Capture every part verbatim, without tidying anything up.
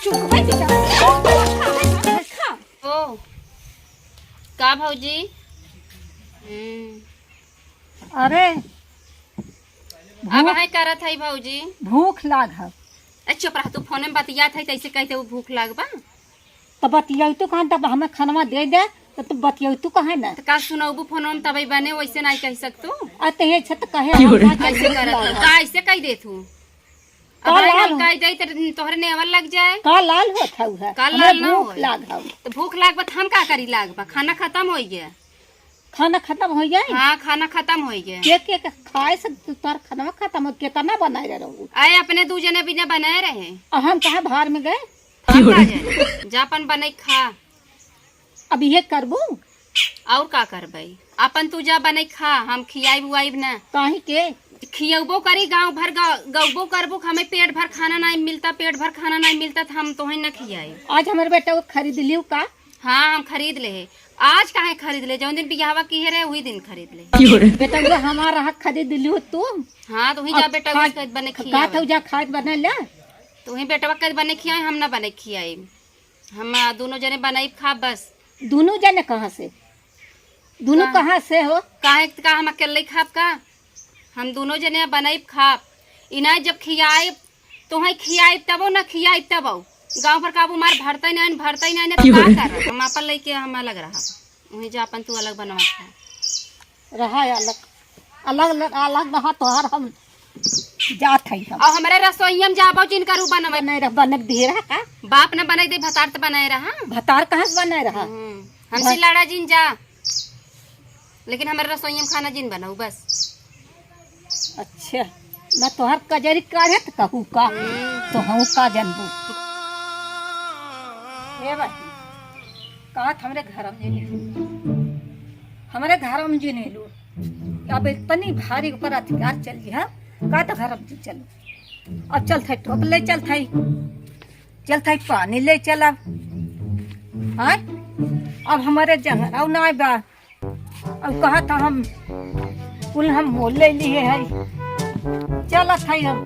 चुप बैठ जा। खा, खा, खा, खा। ओ, का भौजी? हम्म। अरे, अब भूख, है करत है भौजी। भूख लाग है। ए, चुप रह, तू फोने में बतियात है, तैसे कहते वो भूख लाग बा? तो बतियाई तू कहाँ, तब हमें खानवा दे दे, तो तू बतियाई तू कहाँ ना? तो का सुनौबू फोनवा में, तबे बने, वैसे नहीं कह सकतू। आ, तो ये छत कहे क्यों रे? हम ना ऐसे करत है, का ऐसे कह दे तू? का अब लाल हम हो? कह दे, तो तोहरे नेवर लग जाए। का लाल होत हऊ है? का हमें लाल ना भूख होए। लाग हऊ। तो भूख लाग बा, तो हम का करी लाग बा? खाना खत्म हो गया। खाना खत्म हो जाए? हाँ, खाना खत्म हो गया। के, के, के खाए से तोर खाना खत्म हो, कितना बनाए रहू? आए अपने दू जने बिना बनाए रहे। और हम कहाँ बाहर में गए? हम का जाने? जा अपन बनाई खा। अब ये करबू? और का करबे? अपन तू जा बनाई खा, हम खियाइब उआइब ना। काहे के? खियौबो करी गाँव भर, ग-, गौबो करबू कि हमें पेट भर खाना नहीं मिलता, पेट भर खाना नहीं मिलता, तो हम तोहे न खियाई। आज हमारे बेटा को खरीद लियो का? हाँ, हम खरीद ले है। आज काहे खरीद ले? जौन दिन बियाहवा किहे रहे, वही दिन खरीद ले। क्यों रे? बेटा, वो हमारा हक खरीद लियो तू। हाँ, तो वही जा अब बेटा, खाए, उसके बने खा खियावे। तो जा खाए बने ले। तो वही बेटवा के बने खियाए, हम ना बने खियाए। हम, आ, दोनों जने बनाई खा बस। दोनों जने कहाँ से? दोनों का-, कहाँ से हो? काहे का हम अकेले खाब का? हम दोनों जने बनाई खाब। इनाय जब खियाए, तोहे खियाइब तबो, ना खियाइब तबो। गाँव भर का अब मार भरतै नहीं, भरतै नहीं, ना तो का करब? हम आपन लइके हम अलग रहब। वहीं जा आपन तू अलग बनवा खा। रहा अलग, अलग ल-, अलग रहा तोहार हम जात हई हम। और हमरे रसोईया में जाबो जिन करू बनवे। बनाए रह, बनक दिए रहा का? बाप न बनाई दे, भतार त बनाए रहा। भतार कहाँ से बनाए रहा? हम्म, हमसे हाँ। लड़ा जिन जा। लेकिन हमरे रसोईया में खाना जिन बनाऊ बस। अच्छा, ना तोहर कजरी काढ़े त कहू का? हम्म। तो हम का जानबू? ए भाई, कहत हमरे घर में जिन एलू, हमरे घर में जिन एलू। अब इतनी भारी ऊपर अत्याचार चल रही है, का तो घर में जिन चलू। अब चलत है टोप ले चलत है, चलत है पानी ले चलब। हाँ, अब हमरे जंगल ना बा। अब कहत हम कुल हम मोल ले लिए है, चलत है हम।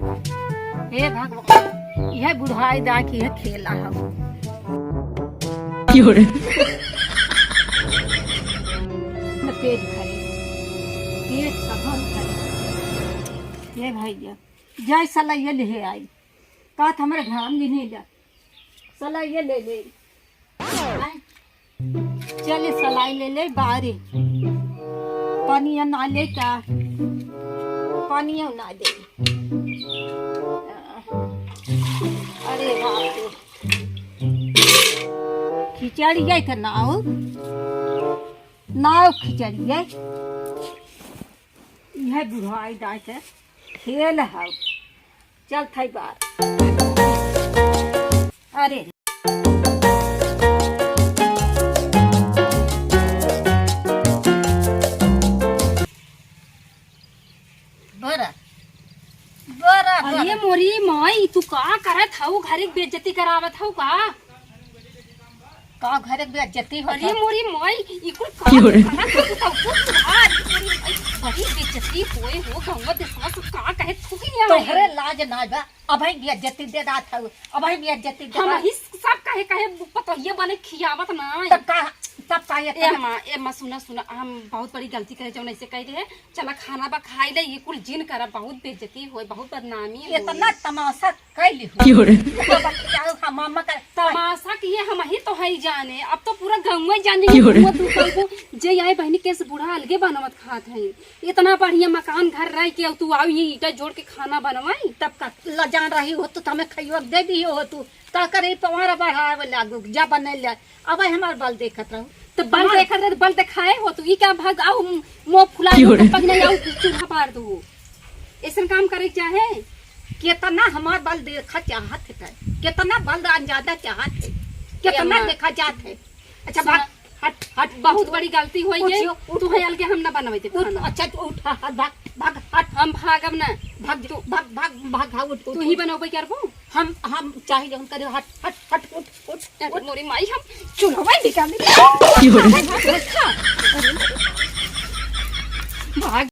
हे भगवान, यह बुढ़ाई दा की है खेला हम। क्यों रे? पेट भरे, पेट कहाँ भरे? ये भैया, जाए सलाइया ले आई, कहत हमरे घाम भी नहीं जा, सलाइया ले ले। चली सलाई ले ले बारी। पनिया ना ले का? पनिया ना दे। अरे बाप रे। खिचड़ी है त नाव। नाव खिचड़ी है। यह बुढ़ाई दाई से खेल है। चल थाई बार। अरे। बरा, बरा, अरे बरा। मोरी माई, तू का करत हऊ? घरे के बेइज्जती करावत हऊ का? का घरे के बेइज्जती होत अरे है? मोरी माई, ई कुल का क्यों रे? कहा था तू का कुल सुधार, मोरी माई, बड़ी बेइज्जती होए हो, गंगा देशवा से का कहे थूकी नहीं आई। तोहरे लाज ना बा, अबही बेइज्जती दे दात हऊ, अबही बेइज्जती दे हम दात। ही सब कहे, कहे पतोहिए बने खियावत ना। तब का, तब का ये ए माँ, ए माँ, सुना, सुना, हम बहुत बड़ी गलती करे, जौन ऐसे कह रहे, चला खाना बा खाई ले, ये कुल जिन करा, बहुत बेइज्जती होए, बहुत बदनामी होए। इतना तमाशा कैली हो। क्यों रे? तो बच्चा हम, हम कर तमाशा की ये हम ही तो है जाने, अब तो पूरा गंगवा जाने ये क्यों रे? गंगवा तू कहबो, जे आए बहनी केस बूढ़ा अलगे बनवत खात है। इतना बढ़िया मकान घर रह के तू आओ ये ईंटा जोड़ के खाना बनवाई। तब का लजान रही हो तो हमें खइयो दे दियो हो तू। का करे पवारा बढ़ावे लागू, जा बने ले। अब हमार बल देखत रहो। तो बल हमार देखत रहे, तो बल दिखाए हो तू। ई का भाग आओ, मुंह फुला क्यों दो, रे? पग नहीं आओ, चूल्हा पार दो। ऐसन काम करे के चाहे? कितना हमार बल देखा चाहत है, कितना बल अंदाजा चाहत है, कितना ये माँ। देखा जात है। अच्छा, सुना। भाग, हट, हट, बहुत बड़ी गलती होई उठ है। जो, उठ, तू है उठ। अलगे हम ना बनवे दे उठ, खाना। अच्छा, तू उठ, हाँ, हाँ, भाग, भाग, हट। हम भागब ना। भाग, तू भाग, भाग, भाग, हाँ, उठ, उठ, तू ही उठ। बनोबे करबो? हम, हम चाहे जौन करे, हट, हट, हट, उठ, उठ, अरे उठ। मोरी माई, हम चूल्हा निकाल दे। क्यों रे? भाग।